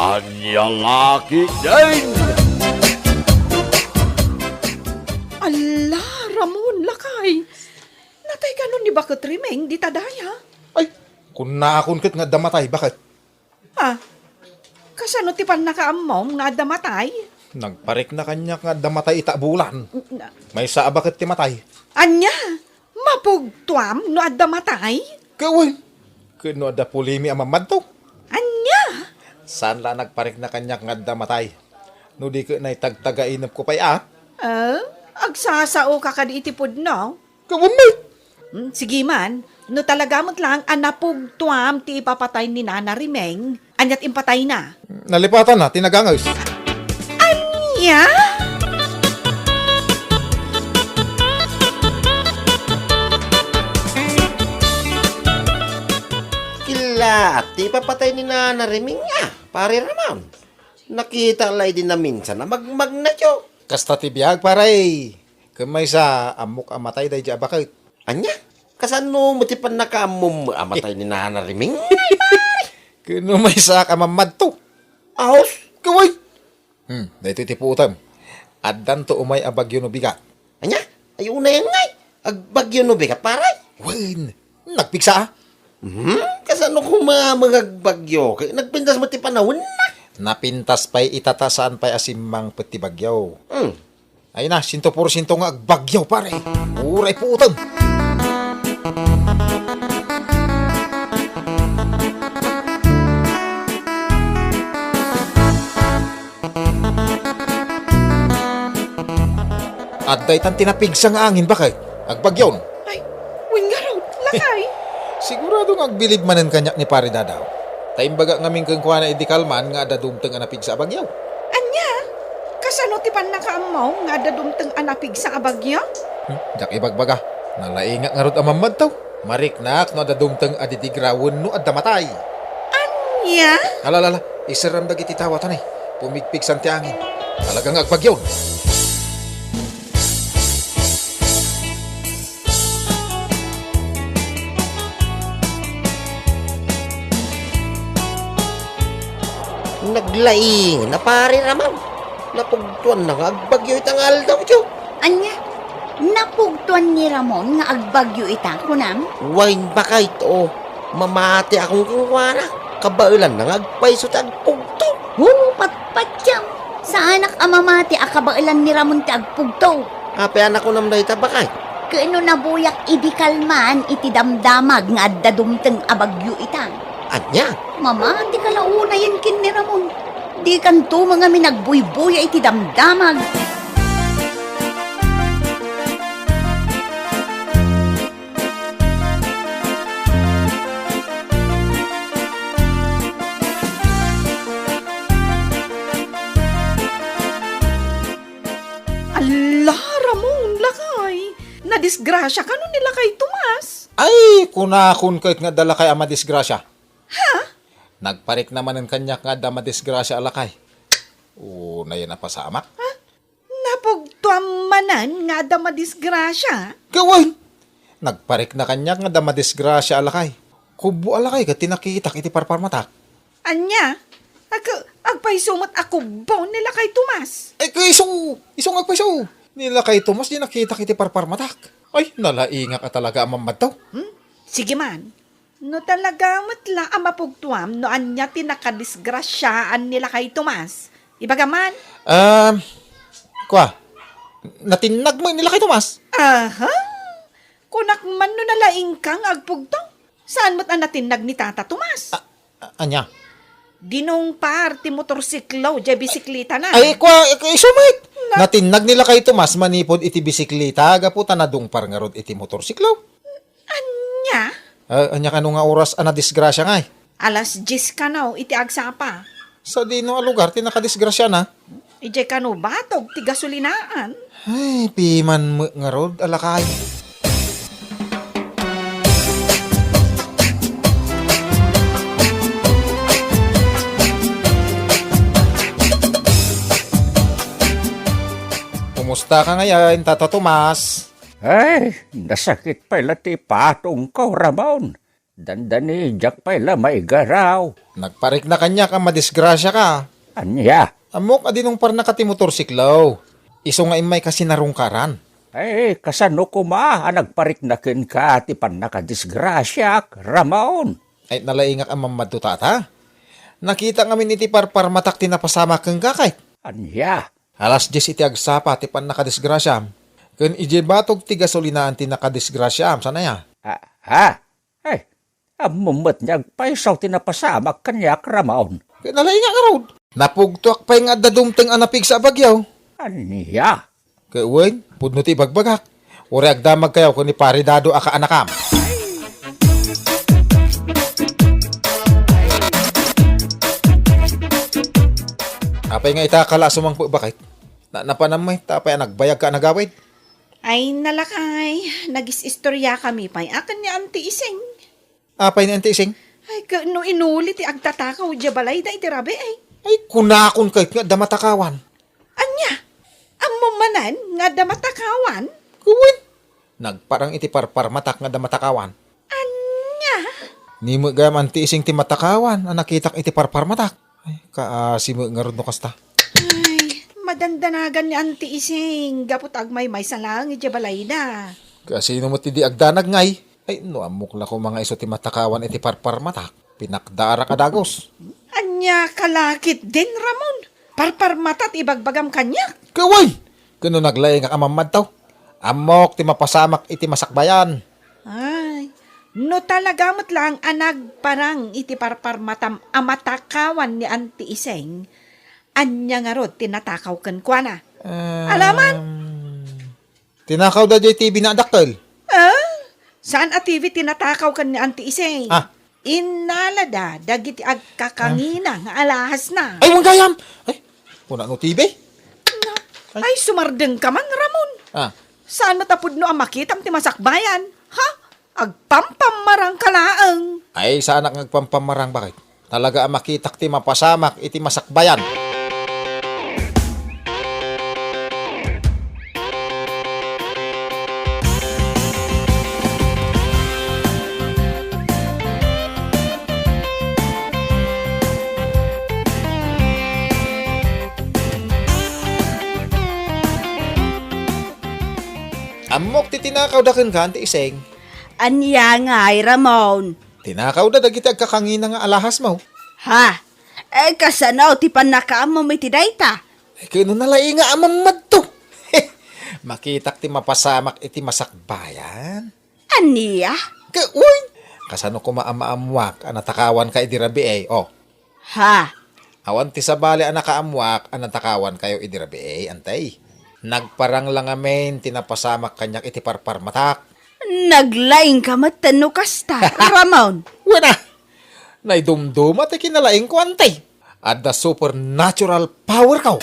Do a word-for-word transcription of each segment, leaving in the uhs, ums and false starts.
Ania la ketdin? Alla, Ramon, lakay. Natay kano ni baket Rimeng dita daya? Ay, kunnaakon ket nga adda matay, baket. Ha? Kasano ti pannakaammom nga adda matay? Nagparikna kaniak nga adda matay ita a bulan. Na- Maysa a baket ti matay. Ania? Mapugtoam no adda matay? Ket wen, ket no adda pulimi a mammadto? Ania? Saan la a nagparikna kaniak nga adda matay. No di ket naitagtagainepko pay a? Eh, agsasaoka kadi iti pudno? Ket wen met. Hmm, sige man, no talaga met laeng a napugtoam ti ipapatay ni Nana Rimeng, aniat impatayna? Nalipatanna ti naganges. Ania? Killa, ti ipapatay ni Nana Rimeng a, Pare Ramon. Nakita la idi naminsan a magmagna, tio. Kasta ti biag, pare. Ken maysa, ammok a matay daydi a baket. Ania? Kasano met ti pannakaammom a matay ni Nana Rimeng? Ken no maysaak a mammadto. Aos? Kaway. Hmm, daytoy ti puotem. Addanto umay a bagyo no bigat. Ania? Ay, unay ngay. Agbagyo no bigat, pare? Wen, nagpigsa a. Hmm? Kasano koma mangagbagyo? Kay nagpintas met ti panawen na. Napintas pay ita ta saan pay a simmangpet ti bagyo. Hmm. Ay na, siento porsiento nga agbagyo, pare. Uray puotem. Adda itan ti napigsa nga angin, baket. Agbagyon. Ay, wen ngarud, lakay. Sigurado nga agbilib manen kaniak ni Pare Dadaw. Ta imbaga ngamin kenkuana idi kalman nga adda dumteng a napigsa a bagyo. Ania? Kasano ti pannakaammo nga adda dumteng a napigsa a bagyo? Hmm, diak ibagbaga. Nalaingak ngarud a mammadto. Mariknak no adda dumteng a didigra wenno adda matay. Ania? Ala, ala, ala. Iserram dagiti tawatan, eh. Pumigpigsan ti angin. Talaga nga agbagyon. Naglaing na, Pare Ramon. Napugtoanna nga agbagyo ita nga aldaw, tio. Ania? Napugtoan ni Ramon nga agbagyo ita, kunam? Wen, baket, o. Mamati a kenkuana. Kabaelanna nga agpayso ti agpugto. Hu, patpatiam. Saanak a mamati a kabaelan ni Ramon ti agpugto. Apay a nakunam dayta, baket? Ket no nabuyak idi kalman iti damdamag nga adda dumteng a bagyo ita. Ania? Mamati ka la unayen ken ni Ramon. Dikanto ngamin agbuybuya iti damdamag. Alla, Ramon, lakay! Nadisgrasia kano ni lakay Tomas? Ay, kunakon ket nga adda lakay a madisgrasia. Ha? Nagparikna manen kaniak nga adda madisgrasia a lakay. Unayen a pasamak. Ha? Napugtoam manen nga adda madisgrasia? Gawen! Nagparikna kaniak nga adda madisgrasia a lakay. Kubbo a lakay ket ti nakitak iti parparmatak. Ania? Ag-, agpayso met a kubbo ni lakay Tomas? Ay, ket isu! Isu nga agpayso! Ni lakay Tomas ti nakitak iti parparmatak. Ay, nalaingak a talaga a mammadto. Hmm? Sige man. No talaga met la a mapugtoam no ania ti nakadisgrasiaan ni lakay Tomas, ibagam man. Um, kua, natinnag met ni lakay Tomas? Aha! Kunak man no nalaingka nga agpugto. Saan met a natinnag ni Tata Tomas? A-, a-, ania? Dinungpar ti motorsiklo, diay bisiklitana. Ay, kua, isu met! Na- Natinnag ni lakay Tomas manipud iti bisiklita gapu ta nadungpar ngarud iti motorsiklo. Ania? Ah, ania kano nga oras a nadisgrasia ngay? Alas dies kano iti agsapa. Sadino a lugar ti nakadisgrasiana? Idiay kano batog ti gasolinaan. Ay, piman met ngarud a lakay. Kumusta ka ngayon, Tata Tomas? Ay, nasakit pay la ti patongko, Ramon. Dandani, diak pay la maigaraw. Nagparikna kaniak a madisgrasiaka. Ania? Ammok a dinungparnaka ti motorsiklo. Isu nga immayka sinarungkaran. Ay, kasano koma a nagparikna kenka ti pannakadisgrasiak, Ramon? Ay, nalaingak a mammadto, tata. Nakita ngamin iti parparmatak ti napasamak kenka, kay. Ania? Alas dies iti agsapa ti pannakadisgrasiam. Ken idiay batog ti gasolinaan ti nakadisgrasiam, saan aya? Ah, ha? Ay, ammom met nga agpayso ti napasamak kaniak, Ramon. Ket nalaingak ngarud. Napugtoak pay nga adda dumteng a napigsa a bagyo. Ania? Ket wen, pudno ti ibagbagak. Uray agdamagkayo ken ni Pare Dado a kaanakam. Apay nga ita kala a sumangpet, bakit? Na, napanam met, ta apay a nagbayagka a nagawid? Ay, nalakay, nagis-istoriakami pay a ken ni Auntie Ising. Apay ni Auntie Ising? Ay, ket no inuli ti agtatakaw idiay balayda iti rabii. Ay, kunakon ket nga adda matakawan. Ania? Ammom manen nga adda matakawan? Ket wen, nagparang iti parparmatak nga adda matakawan. Ania? Ni met gayam Auntie Ising ti matakawan a nakitak iti parparmatak. Ay, kaasi met ngarud no kasta. Ay, madandanagan ni Auntie Ising gapu ta agmaymaysa laeng idiay balayda. Kasino met ti di agdanag ngay? Ay, no ammok la koma nga isu ti matakawan iti parparmatak, pinakdaarak a dagus. Ania ka la ketdin, Ramon? Parparmata ti ibagbagam kaniak? Ket wen! Ket no naglaingak a mammadto, ammok ti mapasamak iti masakbayan. Ay, no talaga met laeng a nagparang iti parparmatam a matakawan ni Auntie Ising, ania ngarud ti natakaw kenkuana? Ehm, Alaman? Tinakawda diay T V na adakkel. Ah? Saan a T V ti natakaw ken ni Auntie Ising? Ah. Innalada dagiti agkakangina nga alahasna. Ay, wen gayam! Ay, kuna no T V? Na, ay, sumardengka man, Ramon. Ah. Saan met a pudno a makitam ti masakbayan? Ha? Agpampammarangka laeng. Ay, saanak nga agpampammarang, bakit? Talaga a makitak ti mapasamak iti masakbayan. Ammok ti tinakawda kenka, Auntie Ising. Ania ngay, Ramon? Tinakawda dagiti agkakangina nga alahasmo. Ha? Eh, kasano ti pannakaammom iti dayta? Eh, ket no nalainga a mammadto. Makitak ti mapasamak iti masakbayan. Ania? Ket wen, kasano koma a maammuak a natakawanka idi rabii, oh? Ha? Awan ti sabali a nakaammuak a natakawankayo idi rabii, Auntie. Nagparang la ngamin ti napasamak kaniak iti parparmatak. Naglaingka met no kasta, Ramon. Wen a, naidumduma ti kinalaingko, Auntie. Adda supernatural powerko.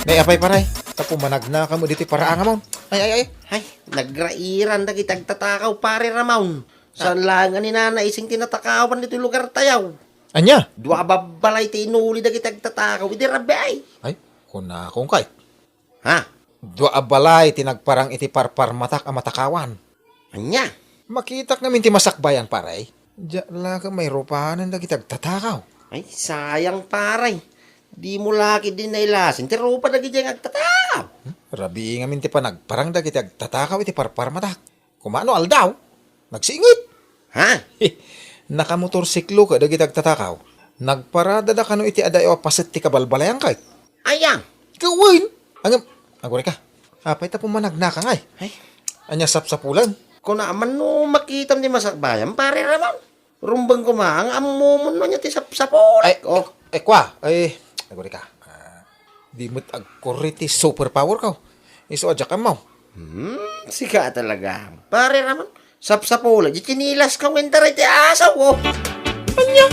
Nay, apay, pare, ta pumanagnakam ditoy paraangamon. Ay, ay, ay. Ay, nagrairan dagiti agtatakaw, Pare Ramon. Saan laeng a ni Nana Ising ti natakawan ditoy lugartayo. Ania? Dua a babbalay ti inuli dagiti agtatakaw idi rabii. Ay, kunakon kay. Ha? Dua a balay ti nagparang iti parparmatak a matakawan. Ania? Makitak ngamin ti masakbayan, pare. Diak la ket mairupanen dagiti agtatakaw. Ay, sayang, pare. Dimo la ketdi nailasin ti rupa dagiti agtatakaw. Hmm? Rabii ngamin ti panagparang dagiti agtatakaw iti parparmatak. Kumano aldaw? Nagsinget. Ha? Nakamotorsiklo ket dagiti agtatakaw. Nagparadada kano iti adayo a paset ti kabalbalayan kay. Aya? Ket wen. Ngem, agurayka. Apay ta pumanagnaka ngay? Ay. Ania sapsapulan? Kuna man no makitam ti masakbayan, Pare Ramon. Rumbeng koma nga ammomon no ania ti sapsapulan. Ay, oh. Ek-, ekwa. Ay, agurayka. Ah, di met agkurri ti superpowerko. Isu a diak ammo. Hmm, sika talaga. Pare Ramon, sapsapulak ti tsinilasko ken taray ti aso, oh. Ania?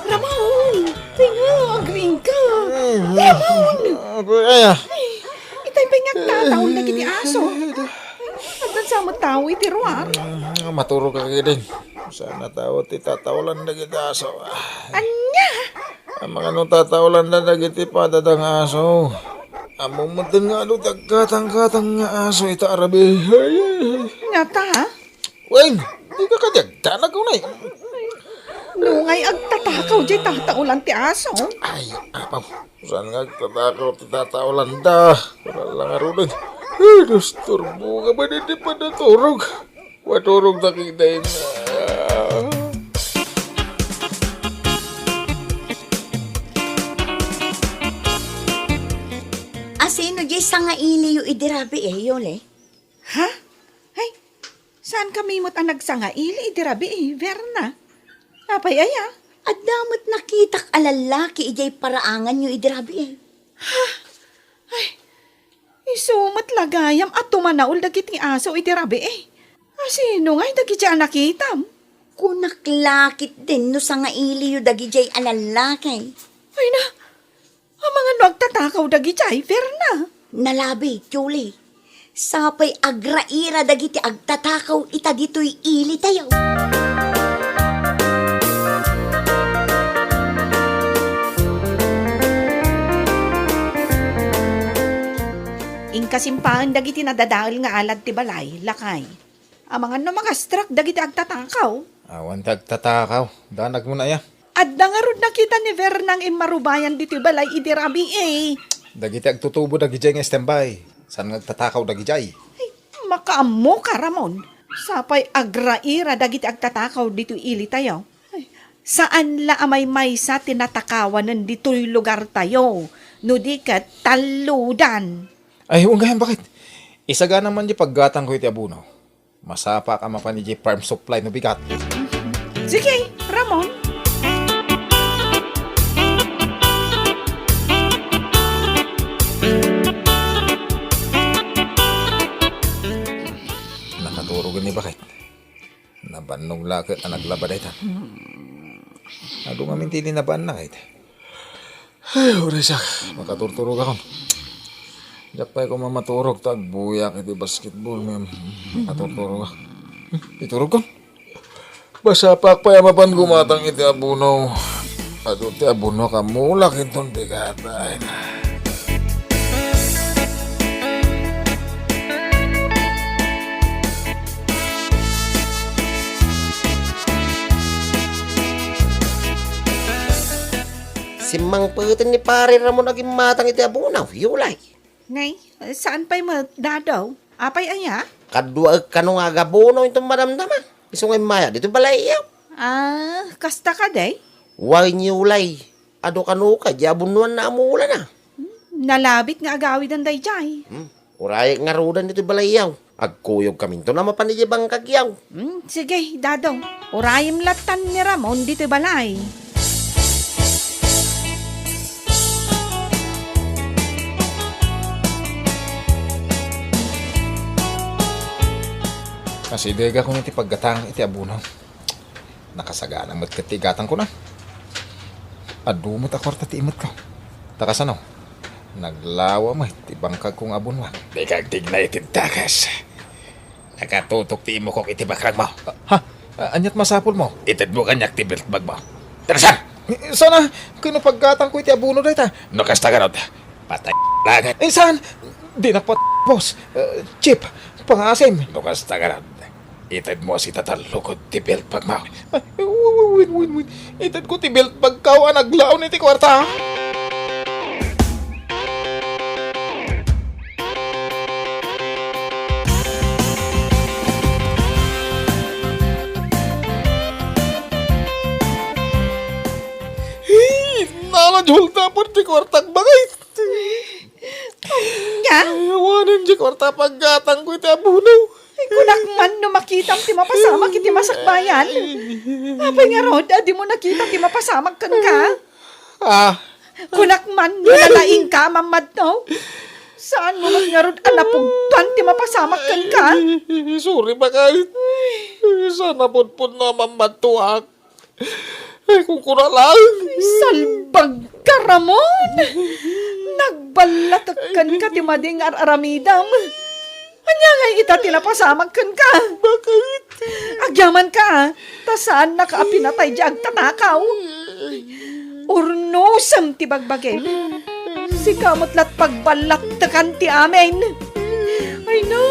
Ramon! Tenga, agriingka! Ramon! Aya. Itay pay nga agtataon dagiti aso. Addan sa met tao iti ruar. Mm, maturog ka ketdin. Saan a tao ti tataulan dagiti aso. Ania? Amangan no tataulan da dagiti padada nga aso. Ammom metten nga adu ti aggatang-gatang nga aso ita arabi. Ay, ay, ay. Ngata? Wen, dika kadi agdanag unay. Nungay agtatakaw diay tataulan ti aso? Ay, apaw. Saan nga agtatakaw ti tataulan da? Wala lang aruden. Ay, disturbo nga ba di padaturog? Maturog ta kidayna. Asino diay sangailiyo idi rabii, Yuli? Ha? Ay, saan kami met a nagsangaili idi rabii, Verna? Apay aya? Adda met nakitak a lallaki idiay paraanganyo idi rabii. Ha? Ay, isu met la gayam a tumanaol dagiti aso idi rabii. Asino ngay dagiti a nakitam? Kunak la ketdin no sangailiyo dagidiay a lallaki. Ay na, amangan no agtatakaw dagidiay, Verna. Nalabi, Julie. Sapay agraira dagiti agtatakaw ita ditoy ilitayo. Inkasimpaen dagiti nadadael nga alad ti balay, lakay. Amangan no mangastrak dagiti agtatakaw. Awan ti agtatakaw. Danag mo na ya. Adda ngarud nakita ni Verna nga immarubayan ditoy balay idi rabii. Dagiti agtutubo dagidiay nga standby. Saan nga agtatakaw dagidiay? Ay, makaammo ka, Ramon. Sapay agraira dagiti agtatakaw ditoy ilitayo. Ay, saan la a maymaysa ti natakawanen ditoy lugartayo, no di ket tallodan. Ay, wen gayam, baket. Isagana man di paggatangko iti abono. Masapak a mapan idiay farm supply no bigat. Sige, Ramon. Nakaturog ni baket. Nabannog la ket a naglaba dayta. Adu ngamin ti linabaanna ket. Ay, uray siak, makaturturogakon. Diak pay koma maturog ta agbuyak iti basketball, ngem makaturturogak. Iturogkon. Masapak pay a mapan gumatang iti abono. Adu ti abono, kamulak inton bigat. Ay, na. Simmangpeten ni Pare Ramon a gimmatang iti abono, Yulay. Nay, saan pay met, Dadaw? Apay aya? Kaduaek kano nga agabono inton madamdama. Isu nga immaya ditoy balay, yaw. Ah, kasta kadi? Wen, Yulay. Adu kano kadi abonoanna a mulana. Hmm, nalabit nga agawiden daydiay. Hmm, urayek ngaruden ditoy balay, yaw. Agkuyogkaminto a mapan idiay bangkag, yaw. Hmm, sige, Dadaw. Urayem lattan ni Ramon ditoy balay. Asidegakon iti paggatang iti abono. Nakasagana met ket ti igatangkona. Adu met a kuarta ti imetko. Ta kasano? Naglawa met ti bangkagko nga abonoak. Dika agtigna iti dakes. Nakatutok ti imukok iti bakragmo. Ha? A-, ania't masapulmo? Itedmo kaniak ti belt bagmo. Tara, saan? Eh, sana, kuno paggatangko iti abono dayta. No kasta garud, patay laget. Eh, saan? Dinak pat-, boss. Eh, chief, pangaasim. No kasta garud, itedmo a sita ta lukod ti belt bagmo. Ay, win, win, win, win. Itedko ti belt bagko a naglaon iti kuarta. Hey, nala, Jol, tapon ti kuartak bagay. Nya? Ay, awanen ti kuarta paggatangko iti abono. Ay, kunak man no makitam ti mapasamak iti masakbayan. Apay ngarud a dimo nakita ti mapasamak kenka? Ah. Kunak man no nalaingka a mammadto? Saanmo met ngarud a napudpan ti mapasamak kenka? Sorry, baket. Saan a pudpudno a mammadtoak. Ay, kunkuna laeng. Salbag ka, Ramon! Nagballatek kenka ti madi nga ar-aramidem. Ania ngay ita ti napasamak kenka? Bakit? Agyamanka, ta saannaka a pinatay diay agtatakaw. Urnosem ti bagbagim. Sika met la't pagballattekan ti amin. Ay na,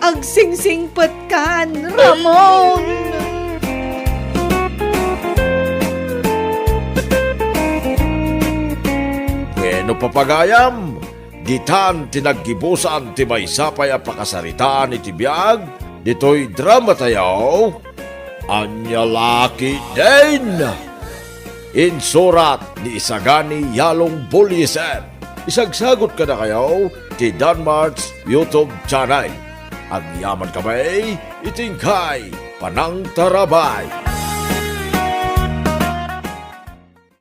agsingsingpetkan, Ramon. Wenno, papagayam, ditan ti naggibusan ti maysa pay a pakasaritaan iti biag ditoy dramatayo, Ania La Ketdin. Insurat ni Isagani Yalong Bullieser. Isagsagot kadakayo ti Danmart's YouTube channel. Agyamankami iti inkay panangtarabay.